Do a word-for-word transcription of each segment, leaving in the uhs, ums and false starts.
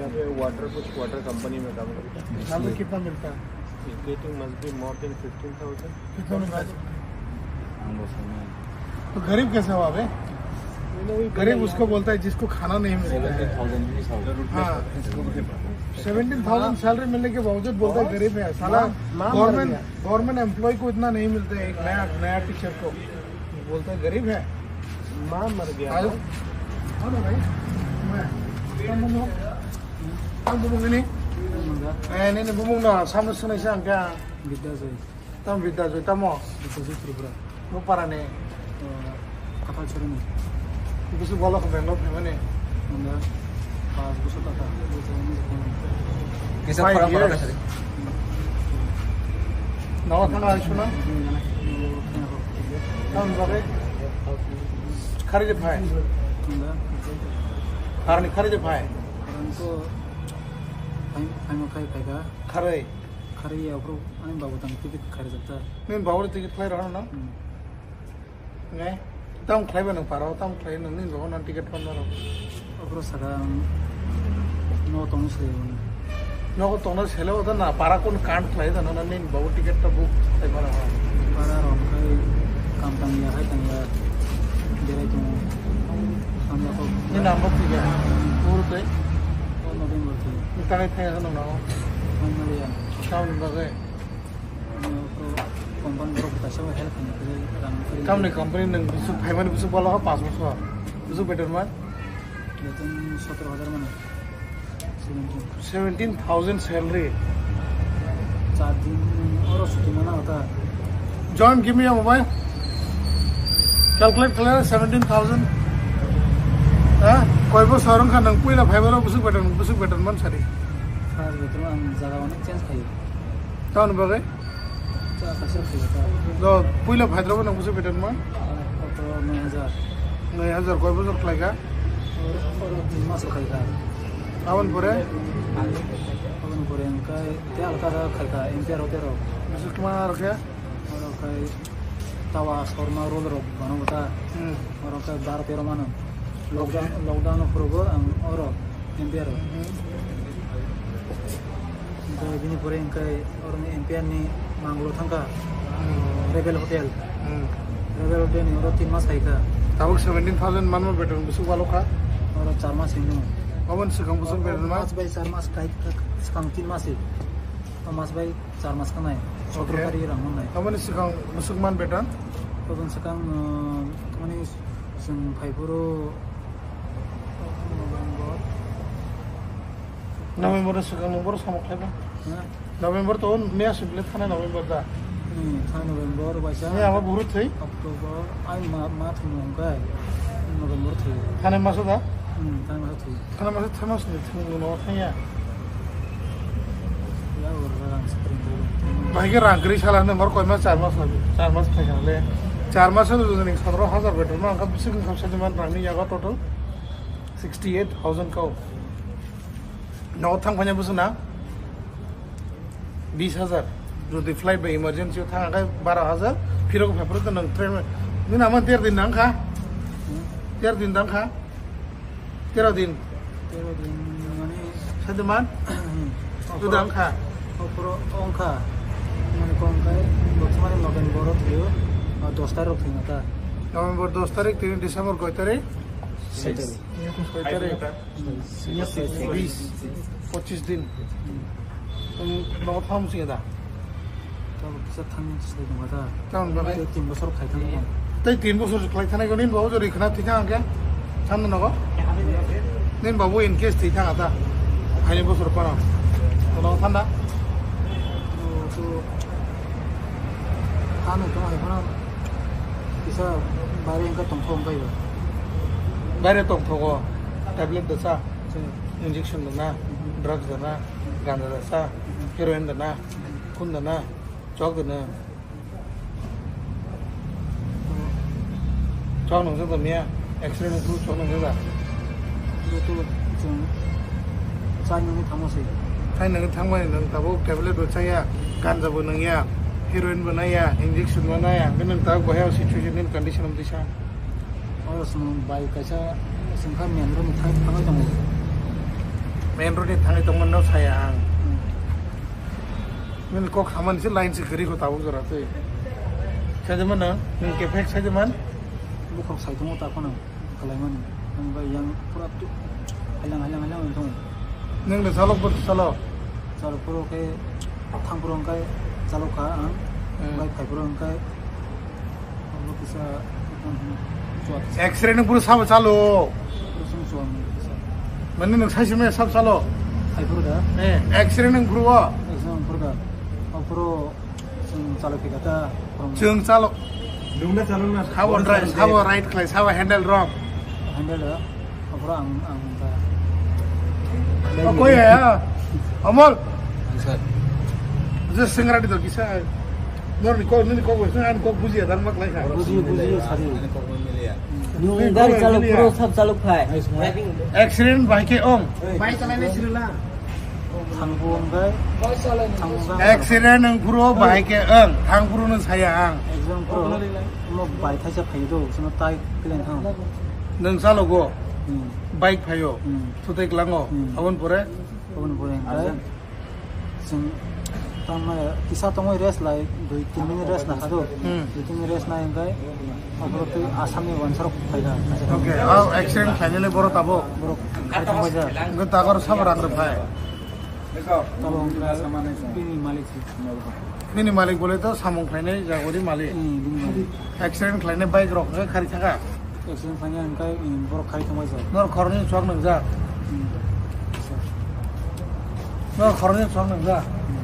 यहाँ पे वाटर, कुछ वाटर कंपनी में काम करता है। यहाँ पे कितना मिलता है? Getting must be more than fifteen thousand। कितना मिलता है? तो गरीब कैसे हुआ बे? गरीब उसको बोलता है जिसको खाना नहीं मिलता है। हाँ, सेवेंटीन थाउजेंड सैलरी मिलने के बावजूद बोलता है गरीब है। साला गवर्नमेंट, गवर्नमेंट एम्प्लॉय को इतना नहीं मिलता है, एक नया, नया टीचर को। Bolta garib hai. Ma mar gaya. Hello. Hello bhai. Tamo bumung. Tamo bumung ini. Eh, ini, ini bumung na. Samno sunai sa angka. Bidya Joy. Tamo Bidya Joy, tamo. Bidya Joy Tripura. Mo para ni. Kathal Choroni. Busu bolo ko Bangalore phaimani. Nanda. Pas busu kaka. Kisa five years. Nawa thana aisuna. Tam bagai. Khari je phai. Nanda. Harni khari je phai. Khari. Khari ya bro. Ani babu tang ticket khari jata. Nin babu ticket khlai rana. Ngai, tam khlai ba nang para, tam khlai nang nin bago nang ticket phan maro. Okro saka ang no tong se. No tong na sele oda na para kon kan khlai da na nin bago ticket ta book khlai para. Para ro kai kam tang ya hai tang ya. Berai tong. Samya ko. Ni nam bok tiga. Ur te. O November te. Ni tangai thai nang na. Finally ya. Tam ni bagai. Company borok kaisa help khaina kwrwi rang kwrwi. Tamni company nwng busuk phaimani busuk bolo ha pas bosor. Busuk beton man? Beton sotoro hajar mano. Seventeen. Seventeen thousand salary. Char din oro chuti mana hota. John, give me your mobile. Calculate khlai seventeen thousand. Ha? Koi bosor wngkha nwng puila phaimani busuk beton, busuk beton man sari. Sir, beton ang jaga onek change khayo. Tamni bagwi? Cha, kaisa khayo ta. Do, puila phaidrobo nang busu beton ma? Oto nai hajar. Nai hajar koi bosor khlaika? Oro, oro tin mas khaika. Aboni pore? Aboni pore hwnkhe te alka khaika, M P R hotel rok. Busu kma rokhe? Oro khai tawa, sorma, roll rok bano bata. Hmm. Oro khai baro tero mano. Lockdown, lockdown no phurugo ang oro M P R o. Hmm. Hwnkhe bini pore hwnkhe oro ni M P R ni manglo thangkha, hmm, Rebel Hotel. Hmm. Rebel Hotel ni oro tin mas khaikha. Tabuk seventeen thousand manma beton busuk walokha. Oro char mas hinwi. Oboni swkang busuk beton ma? Mas bai char mas khai, swkang tin mas hi. O mas bai char mas khanai. Sotro tarikh rang hwnai. Tamani swkang busuk man beton? Oboni swkang, uh, mani chwng phaiphuru November ni swkang nwng boro samung khlai ba? Ha? November to me aswk bile thana November da? Hmm, thana November baisa. Ni ama buru thwi? October, ai ma, ma thwng hwnkhe November thwi. Thana masa da? Hmm, thana masa thwi. Khana masa thamas ni thung no thaya. Ya, ora rang spring. Bahai ke rang kri sala ne mor koi mas char mas labi. Char mas thai le. Char mas lo jani sotoro hajar beton ma ka bising kham sa man rang ni yago total sixty eight thousand kau. No thang phanya busu na. Bis hajar. Jodi flight bai emergency o thang khe baro hajar. Phirok phai phirok nang train. Ni nama ter din nang kha. Ter din dang kha. Tero din. Tero din mane. Sademan? Juda wngkha. Opro wngkha. Mane kong kai, botmani November o thwio, ah, dos tarok thwina ta. November dos tarik, tini December koi tarik? Six. Koi tarik? Bis, pochis din. Hmm. Tong, no tham sing da. Tamo kisa thangni swlai tongma ta. Tamo bagwi. Tei tin bosor khai thangma. Tei tin bosor khlai thanai goni bo jori khna thika angke. Thamno nogo. Nin babu in case thika ata. Haini bosor pano. Kono thanda. To, to. Ano to hai phano. Kisa bare engka tongthok bai. Bare tongthogo. Tablet da sa. Injection da na. Drugs da na. Ganja da sa. Heroin da na. Khun da na. Chok da na. Chok nang jada miya, X-ray nang phuru chok nang jada. Chai nang thangma se. Chai nang thangma nang tabo tablet bo chaya, ganja bo nang ya, heroin bo naya, injection bo naya, nang tabo bahaya situation ni condition am disa. Oro song bai kaisa songkha miyan ro ni thang thangwi tongo. Main road ni thangwi tongmani no saya ang. Nini kok samani se line se kwrwi kho tabuk jora twi. Sajaman na? Nini kefek sajaman? Bukhok sai tongo ta phano kalaimani. Nang bai yang pura tu halang halang halang wng tongo. Nang da salok bor salok. Salok puro ke thang puro wng kai salok kha ang. Hmm. Bai phai puro wng kai Accident nung puro sabo chalo. Mane nung sai sima sab chalo. Hai puro da. Eh, accident nung puro. Accident puro da. Puro chalo pika ta. Chwng chalo. Nungna chalo na. Sabo drive, sabo right khlai, sabo handle wrong. Handle da. Aphuru ang, ang ta. Oh, koi ya? Amol. Sir. Je singra di to kisa. Nor ni ko, ni ko, ko, ang ko buji ya, dan mak lai kha. Buji, buji, sari. Nung gari chalok, puro sab chalok phai. Accident bai ke ong. Bai chalai na sirila. Thangbu ang bai. Thangbu ang bai. Accident ang puro bai ke ong. Thang puro no saya ang. Accident puro. Mo bai thaisa phai do, sino tai kelen thang. Nung chalogo, hmm, bike phaio, hmm, thutai klango, hmm, aboni pore? Aboni pore, hai. Chwng tamo kisa tongwi rest lai, dui tin minute rest lai hado. Hmm. Dui tin minute rest lai hwnkhe, aboro twi Assam ni wansarok phaikha. Okay, ah, accident khlainani boro tabuk? Borok khai thangbai ja. Hwnkhe dagor sabo rang rwphai? Tabuk bini malik si. Nini malik bole to samung khlainai jagori malik. Hmm, bini malik. Accident khlainai bike rok khe khari thaka. Accident khlainai hwnkhe, hmm, borok khari thangbai sa. Nor khoroknwi chwk nwngjak. Hmm. Nor khoroknwi chwk nwngjak. Hmm.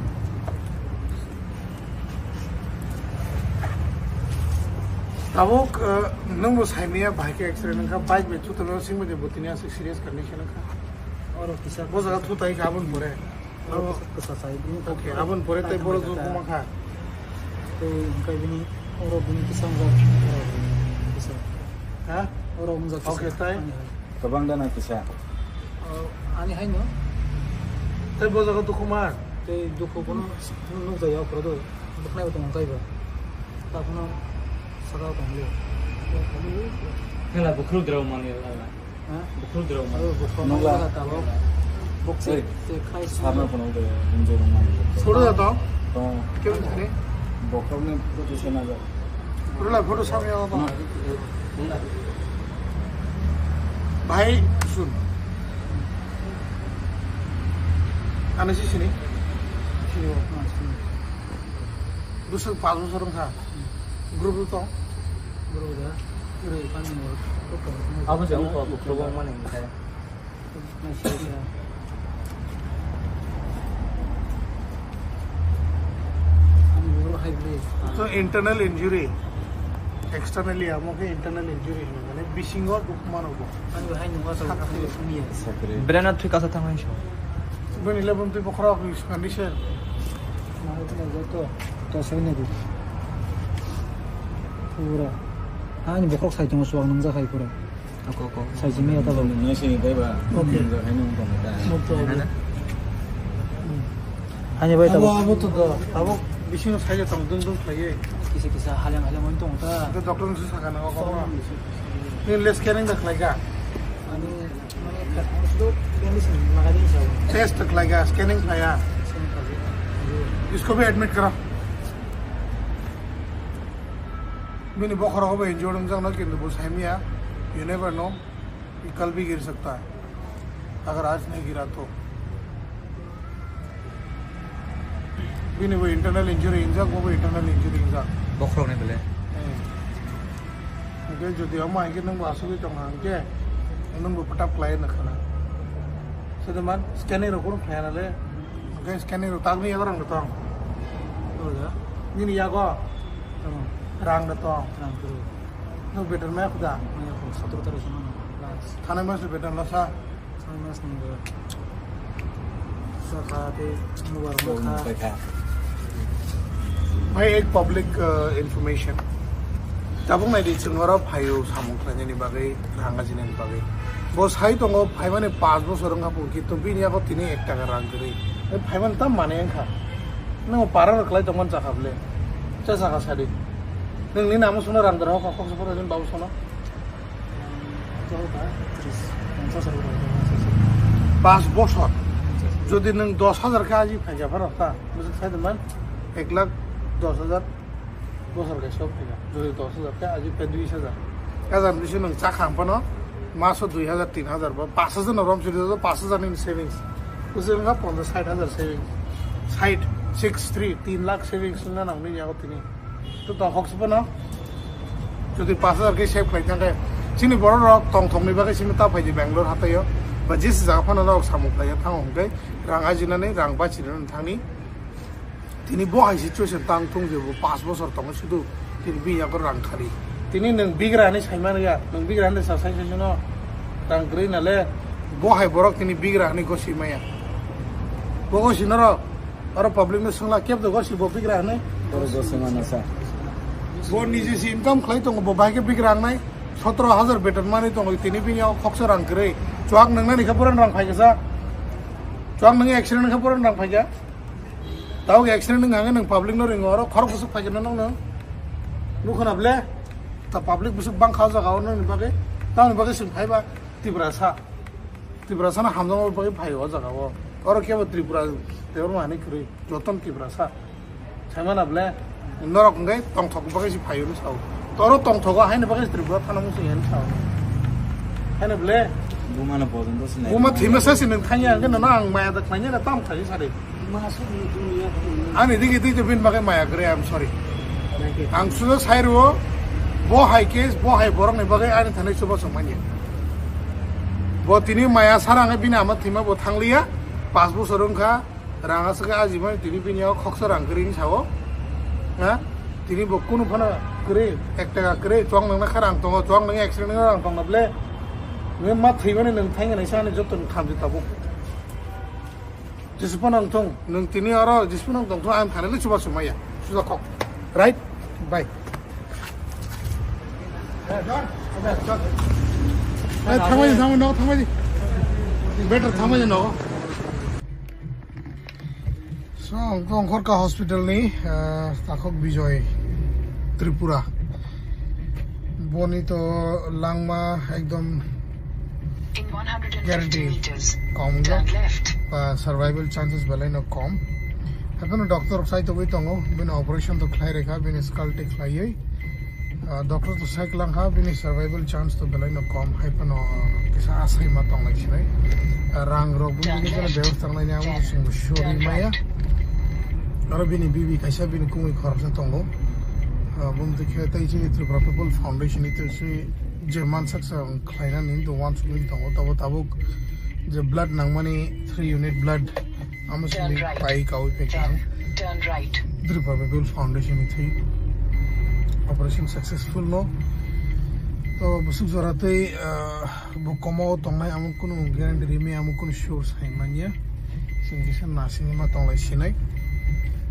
Tabuk, eh, nwngbo saimaya bahai khe accident wngkha, bike bai thutamo singmani bo tini aswk serious condition wngkha. Oro kisa bo jaga thutai kha aboni pore. Oro kisa kwsa sai bini. Okay, aboni pore tei borok jukuma kha. Tei hwnkhe bini oro bini kisa wngkha. Kisa. Ha? Oro wngkha kisa. Okay, tai? Ani hai. Kwbang dana kisa. O, ani hai no? Tei bo jaga dukuma? Tei duku bono nukjaya okro do. Buknai bo tongo kaiba. Takhno saka tongo. Hela bukhuk drao mani la. Ha? Bukhuk drao mani. Aro bukhuk mani la tabok. Bok se khai. Sarna kono de enjoy mani. Suru da to? To. Kemu thane? Bukhuk ne to se na ja. Rula photo samya ba. Bhai, sun. Ano si sini? Sini, oh, sini. Dusuk pas bosor wngkha. Group rok tong? Group da. Group kan ni. Abo jang ko, group mani wngkha. So internal injury, externally amo khe internal injury hino, mane bisingo duk mano bo. Brain a thwi kasa thangwi so. Bini level twi bokhorok condition. Mane twi joto to sini di. Pura. Ani bokhorok sai tongo, suak nang jakhai pura. Ako, ako. Sai simi ya tabo. Nung sini bai ba. Okay. Nung hai nung tong ta. No problem. Ani bai tabo. Abo, abo to do. Abo bising sai tong dung dung khlaiye. Kisa kisa halang halang on tong ta. Ito doctor nung saka nang ako. Ni less caring da khlai ka. Ani, mane, sudu condition magadin sa. Test khlai ka, scanning khlai ya. Scanning khlai. Isko bhi admit karo. Bini bokhorok bo injured wngjakno, kintu bo saimaya, you never know, ye kal bhi gir sakta hai, agar aaj nahi gira to. Bini bo internal injury wngjak, bo bo internal injury wngjak. Bokhorokni bele? Eh. Hwnkhe jodi omo hai khe nwng bo asugwi tong kha hwnkhe, nwng bo phatak khlai nw khna. Sede man scanning rok kunu khlai ya nale. Hwnkhe scanning rok tangwi yago rang tong. Nini yago? Tamo. Rang da tong. Rang turu. Nwng beton maya khuda? Maya khu, sotoro taro se mano. Last. Thanai mas ni beton lasa? Thanai mas ni bo. Saka tei mubar mokha. Bhai, ek public, uh, information. Tabuk nai di, chwng oro phaio samung khlainani bagwi, rang ajinani bagwi. Bo sai tongo, phaimani paanch bosor wngkha phuru, kintu bini yago tini ek taka rang kwrwi. Phaimani tam manwi wngkha. Nwng para rok khlai tongmani chakha bwle. Cha chakha sadi. Nwng nini amo sono rang dara hokha, kok sono nini babu sono. Chakha tris, ponchas rok. Pas bosor. Jodi nwng dos hajar khe aji phaikha phano ta, bwswk sai tongmani ek lakh dos hajar bosor kaisa o phaikha. Jodi dos hajar khe aji phai duis hajar. Hajar bisi nwng cha kham phano maso dui hajar, tin hajar ba pas hajar no rom suri do, pas hajar ni savings. Bwswk wngkha ponchash sait hajar savings. Sait, six three, tin lakh savings wngna nang nini yago tini. To tongthok se phano. Jodi pas hajar khe save khlai thang khe, chini borok rok tongthokni bagwi simi ta phaidi Bangalore hataio. Ba jesi jaga phano norok samung khlaiya thango hwnkhe rang ajinani, rang bachinani thangni. Tini bo hai situation tang thung je bo pas bosor tongo sudu tini bini yago rang khali. Tini nwng bigra hinwi saimani ya, nwng bigra hinwi sa sai sai no rang kwrwi nale. Bo hai borok tini bigra hinwi gosi maya. Bo gosi norok. Oro public no swngla kebo do gosi bo bigra hinwi. Oro gosi mano sa. Bo niji si income khlai tongo, bo bahai khe bigra wngnai. Sotro hajar beton manwi tongo, tini bini o khoksa rang kwrwi. Chuak nwngnani khe bohrani rang phaikha sa. Chuak nwngwi accident khe bohrani rang phaikha. Tabuk accident wngkha hwnkhe nwng public no ringo, oro khorok bwswk phaikha no nokno. Nukho na ble? Ta public bwswk bangkha o jaga o nokni bagwi. Tamoni bagwi chwng phaiba Tiprasa. Tiprasa no hamjakma bagwi phai o jaga o. Oro kebo Tripura, Debbarma hinwi kwrwi, jotono Tiprasa. Saimana ble, norok hwnkhe tongthok bagwi se phai o sao. Toro tongthogo haino bagwi Tripura thana muchung ya sao. Haino ble. Buma no pojon do sinai. Buma thima sa si nwng thangya hwnkhe nono ang maya da khlaina na tam thai sari. Ani digi digi bin bagwi maya kwrwi, I'm sorry. Ang sujo sai rwo, bo hai case, bo hai borok ni bagwi ani thanai chuba chwng manya. Bo tini maya sara hwnkhe bini ama thima bo thangliya, pas bosor wngkha, rang aswk khe ajimani tini bini o khoksa rang kwrwi ni sao. Ha? Tini bo kunu phano kwrwi, ek taka kwrwi, chuak nangna kha rang tongo, chuak nangya accident wngna rang tongna ble. Nini ma thwimani nwng thangya naisa ani joto ni khamchi tabuk. Jisupano wng thung, nwng tini oro Jisupano wng tong thung, ang thani le chuba chumaya, suja kok. Right? Bye. Eh, thangbai di, thangbai, no, thangbai di. Better thangbai di, no. So, ang kong khorka hospital ni, eh, takhok Bijoy Tripura. Boni to langma ekdom In one hundred fifty guarantee meters, kom wngkha. Turn left. Ba survival chances belai no kom. Haphano doctor rok sai togwi tongo, bini operation to khlai rikha, bini skull te khlaiwi. Ah, doctor to sai kwlang kha, bini survival chance to belai no kom, hai phano kisa asai ma tongnai sinai. Ah, rang rok bini kisa bebostha wngnai ni amo chwng bo sori maya. Aro bini bibi kaisa bini kungwi khoroksa tongo. Ah, bumtwi khe tei chini Tripura People Foundation ni twi je mansak sa khlainani do wansukwi tongo, tabo tabuk je blood nangmani three unit blood amo simi pai kawi pekha. Turn right. Tripura People Foundation ni thwi operation successful no. To bwswk jora tei, ah, bo komo tongnai amo kunu guarantee rimi amo kunu sure sai manya. Sing kisa nasing ma tonglai sinai.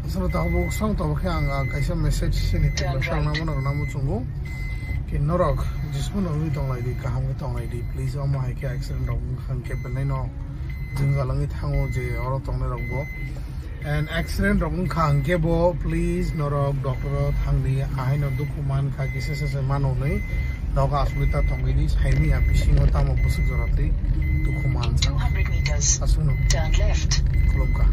Aswk tabuk song tabuk khe ang, ah, kaisa message sini Tripura song namo nang namo chungo. Ki norok jismo nangwi tonglai di, kaham khe tonglai di, please. Omo hai khe accident rok wngkha hwnkhe belai no jwngjal wngwi thango je oro tongnai rok bo. And accident rok wngkha hwnkhe bo, please, norok doctor o thangdi, ahaino dukhu mankha, kisa se se mano hwnwi nogo asugwi ta tongwi di, saimanya bisingo tamo bwswk jora twi dukhu mansa. Two hundred meters. Aswkno. Turn left. Khulumkha.